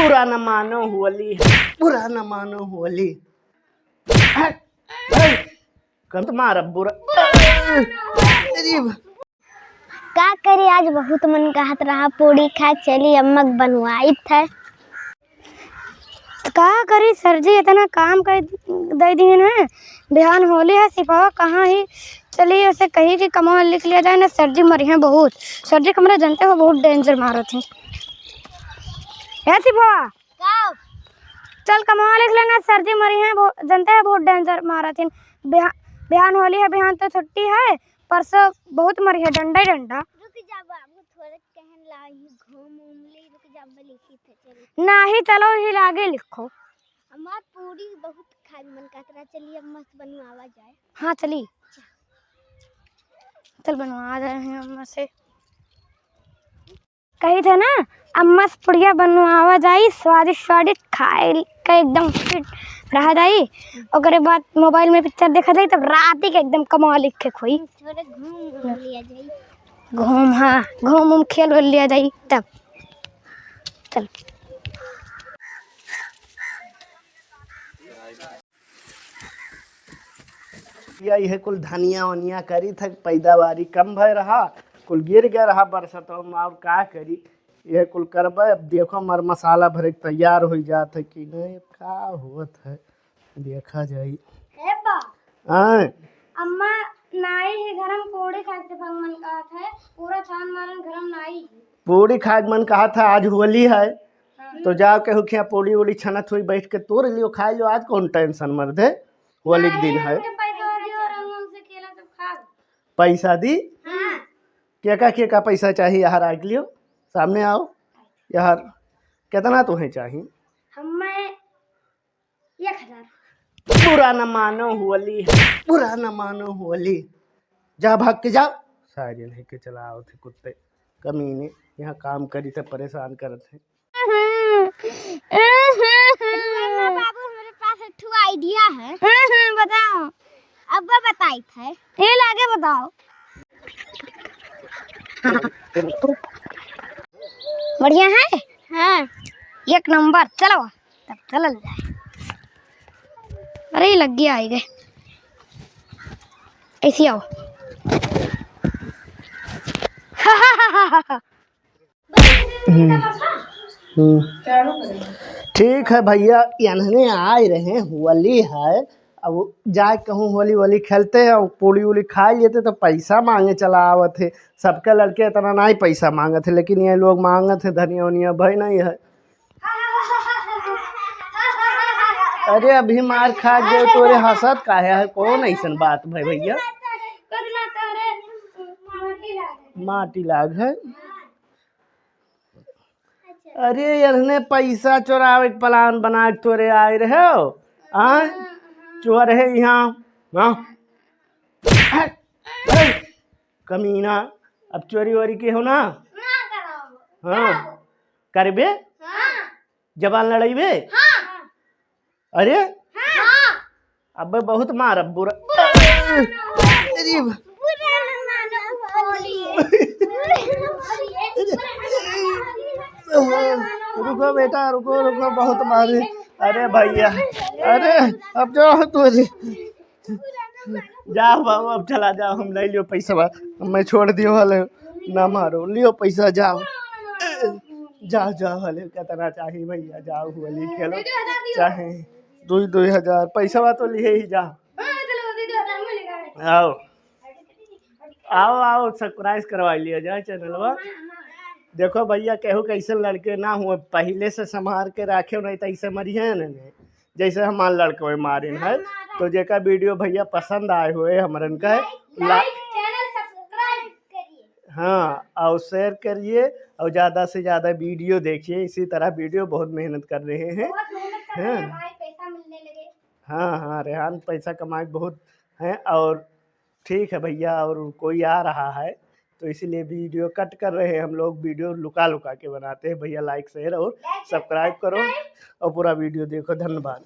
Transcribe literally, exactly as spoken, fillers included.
बुरा न मानो होली है, बुरा न मानो होली। हट, हट, कम तो मारब बुरा। अरे बा- का करी, आज बहुत मन कहत रहा पूड़ी खाए, चली अम्मा के बनवाइत है। त का करी सर जी, इतना काम कर दे दिहन है। बिहान होली है, सिपवा कहाँ ही? चली उसे कही कि कमवा लिख लिया जाए ना, सर जी मरिहे बहुत। सर जी हमरा जानते हो बहुत danger मारत हैं। ए सिपवा, का? चल कमवा लिख लेना, सर जी मरिहे बहु-, जानते हैं बहुत danger मारत हैं। बिहा-, बिहान होली है, बिहान तो छुट्टी है, परसों बहुत मरिहे डंडा ही डंडा। रुक जा बाबू, थोड़े कहन लाई, घूम उम ली, रुक जा, अम्मा लिखी थे, चली। नाही, चलो ही लागे लिखो। हमार पूड़ी बहुत खाए मन कहत रहा, चलिए अम्मा से बनवावा जाए। हाँ, चली। चल बनवा जाए हैं अम्मा से। कही थे ना, अम्मा से पुड़िया बनवावा जाई, स्वादिष्ट स्वादिष्ट खाए के एकदम fit रहा जाई। ओकरे बाद mobile में picture देखा जाई, तब रात ही के एकदम कमवा लिखे खोई। थोड़े घूम घूम लिया जाई। घूम, हाँ, घूम उम खेल वेल लिया जाई तब। चल। या इहे कुल धनिया वनिया करी थे, पैदावारी कम भय रहा, कुल गिर गए रहा बरसत में, और का करी, इहे कुल करबे। अब देखो, मर मसाला भरे के तैयार हो जात है कि नहीं, का होत है, देखा जाई। ए बा, आय। अम्मा नाई ही घर में पूड़ी खाए के मन कहत है, पूरा छान मारन घर में नाई ही। पूड़ी खाए के मन कहत है, आज होली है, हाँ। तो जाओ केहू खिया पूड़ी उड़ी छनत हुई, बैठ के तोड़ लियो, खा लियो। आज कौन tension मर्दे, होली के दिन है। पैसा दियो, रंग उंग से खेला तब खा। पैसा दी? हाँ। केका केका पैसा चाहिए, यहाँ रख लियो, सामने आओ। यहाँ कितना तुम्हें चाहिए? हमें एक हजार। बुरा न मानो होली है, बुरा न मानो होली। जा भाग के जाओ। सारी नहीं के चलाओ थे कुत्ते, कमीने, यहाँ काम करी थे, परेशान करत है। बाबू, हमारे पास एक ठो idea है। बताओ। अब बताई थे। ये लागे बताओ। बढ़िया है? हाँ। एक नंबर, चलो। तब चलल जाए। अरे, लग गया, आइ गए। ऐसे आओ। हम्म। हम्म। ठीक है भैया, इन्हने आए रहे, होली है, अब जाए कहूँ होली वोली खेलते हैं और पूड़ी उड़ी खा लेते तो पैसा मांगे चला आवत है। सबके लड़के इतना नहीं पैसा मांगत है, लेकिन ये लोग मांगत है, धनिया वनिया भाई नहीं है। अरे अभी मार खा गए तो रे हंसत काहे है? कौन ऐसन बात भाई भैया? माटी लाग है। अरे इन्हने पैसा चोरावे के plan बना के तोरे आए रहे हो, आय? चोर है यहाँ, हाँ? हट, हट, कमीना, अब चोरी वोरी के हो ना? हाँ, करबे? जबान लड़ाइबे? अरे, अबे बहुत मारब बुरा। अरे बा- रुको बेटा, रुको, रुको, बहुत मारे। अरे भैया, अरे अब जाओ तू, अरे जाओ बाबू, अब चला जाओ, हम ले लियो पैसा, मैं छोड़ दियो वाले, ना मारो, लियो पैसा, जाओ, जाओ, जाओ वाले, कितना चाहिए भैया, जाओ होली खेलो, चाहे दुई, दुई हजार, पैसा तो लिहे ही जा। आओ, आओ, आओ, subscribe करवा लिया जाए channel बा। देखो भैया, केहू कैसे लड़के ना हुए, पहले से संभाल के रखे, नहीं तो ऐसे मरिहे ना, जैसे हमार लड़के मारिन है। तो जेका video भैया पसंद आए हुए हमरन का, like, ला- like, channel subscribe करिए। हाँ, और share करिए और ज़्यादा से ज़्यादा video देखिए। इसी तरह video बहुत मेहनत कर रहे हैं। बहुत मेहनत कर रहे हैं हाँ। भाई, पैसा मिलने लगे। हाँ, हाँ, रेहान पैसा कमाए बहुत हैं। और ठीक है भैया, और कोई आ रहा है तो इसीलिए video cut कर रहे हैं हम लोग, video लुका लुका के बनाते हैं भैया। Like, share और like, subscribe करो subscribe। और पूरा video देखो। धन्यवाद।